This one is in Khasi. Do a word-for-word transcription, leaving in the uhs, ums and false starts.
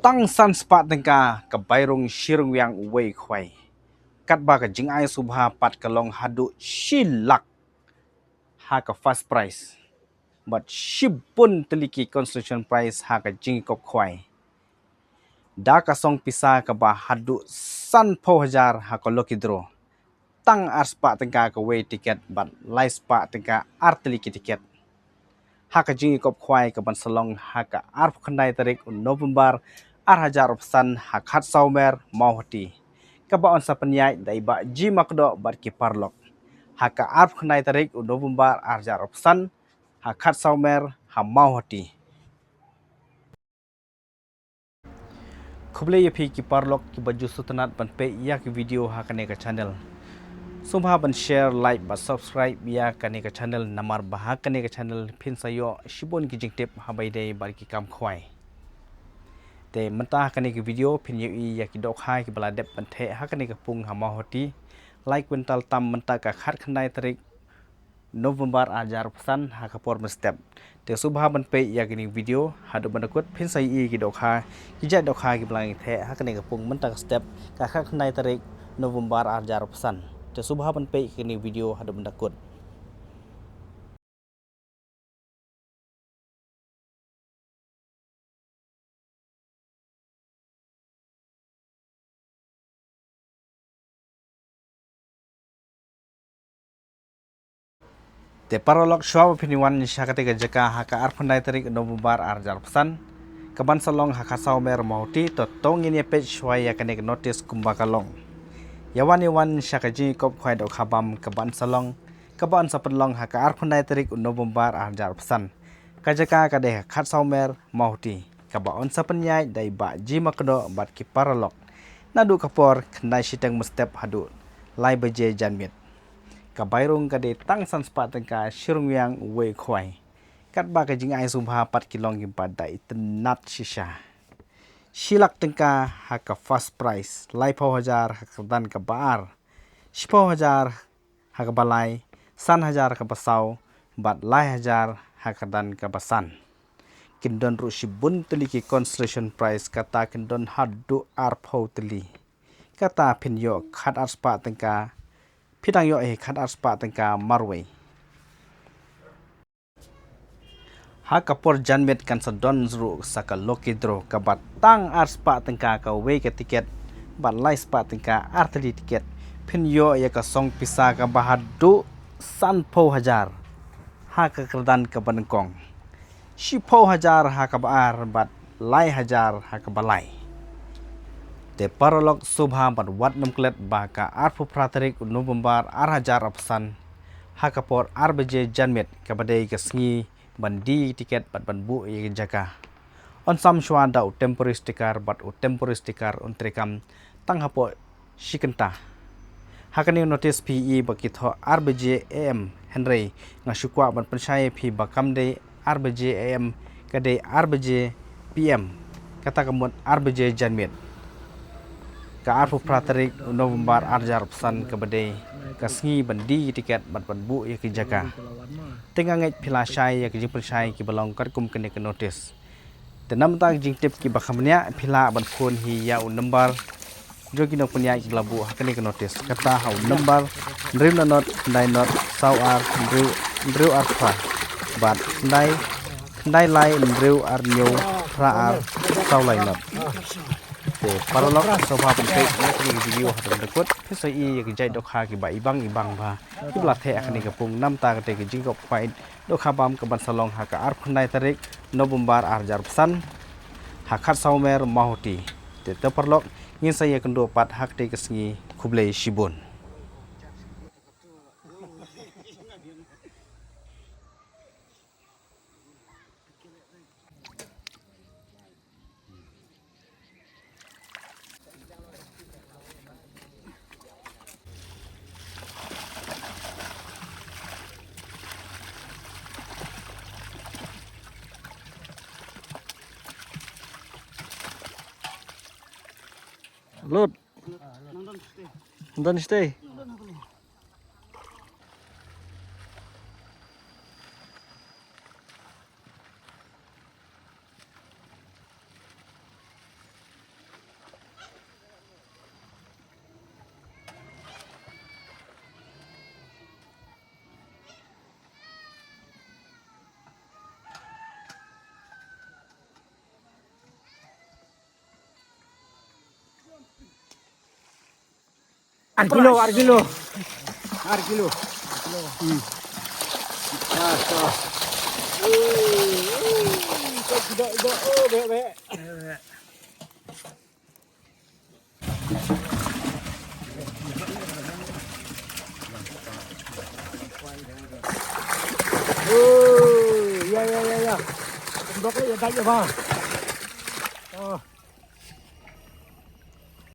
tang san spah tyngka ka bai rung shi rung wiang uwei u khwai. Katba ka jingai sngewbha pat ka long haduh shi lak ha ka first prize. Bad shibun tylli ki consolation prize ha ka jingkop khwai. Da ka song pisa kaba haduh sanphew hajar ha ka lucky draw. Tang ar spah tyngka kawei tiket bad lai spah tyngka ar tylli ki tiket. Ha ka jingïakop khwai kaban sa long ha ka arphew khyndai tarik u November ar hajar arphew san ha Khatsawmer Mawhati. Kaba yn sa pynïaid da i Bah G Makdoh bad ki paralok. Ha ka arphew khyndai tarik u November ar hajar arphew san ha Khatsawmer ha Mawhati. Khublei ïa phi ki paralok kiba ju sngewtynnat ban peit ïa ki video ha kane ka channel. Sngewbha ban share, like bad subscribe ïa kane ka channel namar ba ha kane ka channel phin sa ïoh shibun ki jingtip haba ïadei bad ki kam khwai. Te mynta ha kane ka video phin ïohi ïa ki dohkha kiba la dep ban theh ha kane ka pung ha Mawhati. Lai kwintal tam mynta ka khatkhyndai tarik November ar hajar arphew san ha ka por mynstep. Te sngewbha ban peit ïa kane ka video haduh ban da kut, phin sa ïohi ki dohkha, ki jait dohkha kiba la ngi theh ha kane ka pung mynta ka step ka khatkhyndai tarik November ar hajar arphew san. Te sngewbha ban peit ïa kane ka video haduh ban da kut. Te paralok, shuwa ba phin wan sha katei ka jaka ha ka arphew khyndai tarik November ar hajar arphew san kaban sa long ha Khatsawmer Mawhati, to to ngin ïa peit shuwa ïa kane ka notice kumba ka long. Ïa wan ïa wan sha ka jingïakop khwai dohkha bam kaban sa long, kaban sa pynlong ha ka arphew khyndai tarik November ar hajar arphew san. Ka jaka ka dei ha Khatsawmer Mawhati, kaba yn sa pynïaid da i Bah G Makdoh bad ki paralok. Naduh ka por khyndai shiteng mynstep haduh lai baje janmiet. Ka bai rung ka dei tang san spah tyngka shi rung wiang uwei u khwai. Katba ka jingai sngewbha pat ki long kiba da itynnat shisha. Shi lak tyngka ha ka first prize, laiphew hajar ha ka kyrdan kaba ar, shiphew hajar ha kaba lai, san hajar ha kaba saw, bad lai hajar ha ka kyrdan kaba san. Kin don ruh shibun tylli ki consolation prize, kata kin don haduh arphew tylli. Kata phin ïoh khat ar spah tyngka, phi dang ïoh hi khat ar spah tyngka marwei. Ha ka por janmiet kan sa don ruh sa ka lucky draw kaba tang ar spah tyngka kawei ka tiket bad lai spah tyngka ar tylli tiket. Phin ïoh ïa ka song pisa kaba haduh sanphew hajar ha ka kyrdan kaba nyngkong, shiphew hajar ha kaba ar bad lai hajar ha kaba lai. Te paralok, sngewbha ban wat nym klet ba ka arphew phra tarik November ar hajar arphew san ha ka por ar baje janmiet, kaba dei ka sngi ban die tiket bad ban buh ïa ka jaka, yn sam shuwa da u temporary sticker bad u temporary sticker un treikam tang hapoh shi kynta. Ha kane ka notice phi i ba ki thoh ar baje A M, hynrei nga shu kwah ban pynshai ïa phi ba kam dei ar baje A M, ka dei ar baje P M. Kata ka mut ar baje janmiet. Ka arphew phra tarik November ar hajar arphew san kaba dei ka sngi ban die tiket bad ban buh ïa ki jaka. Te nga ngeit phi la shai ïa ki jingpynshai kiba long katkum kane ka notice. Te namar ka jingtip kiba kham bniah, phi lah ban phone hi ïa u number jong ki nongpynïaid kiba la buh ha kane ka notice, kata ha u number hynriew nod nod, khyndai nod, saw ar, hynriew, hynriew ar phra, bad khyndai, khyndai lai, hynriew ar hynñiew, phra ar, saw lai nod. Te paralok, sngewbha ban peit ïa kane ka video haduh ban da kut, phin sa ïohi ïa ki jait dohkha kiba ibang ibang bha kiba la theh ha kane ka pung, namar katei ka jingïakop khwai dohkha bam kaban sa long ha ka arphew khyndai tarik November ar hajar arphew san ha Khatsawmer Mawhati. Te to paralok, ngin sa ïakynduh pat ha katei ka sngi, khublei shibun. Lut. Nang don shatei. Ar kilo, ar kilo. Ar kilo. Hmm. Ah, so. Eh, eh, eh, oh, be, be. Oh, ya, ya, ya, ya. Bok ya, ya, ya, ba.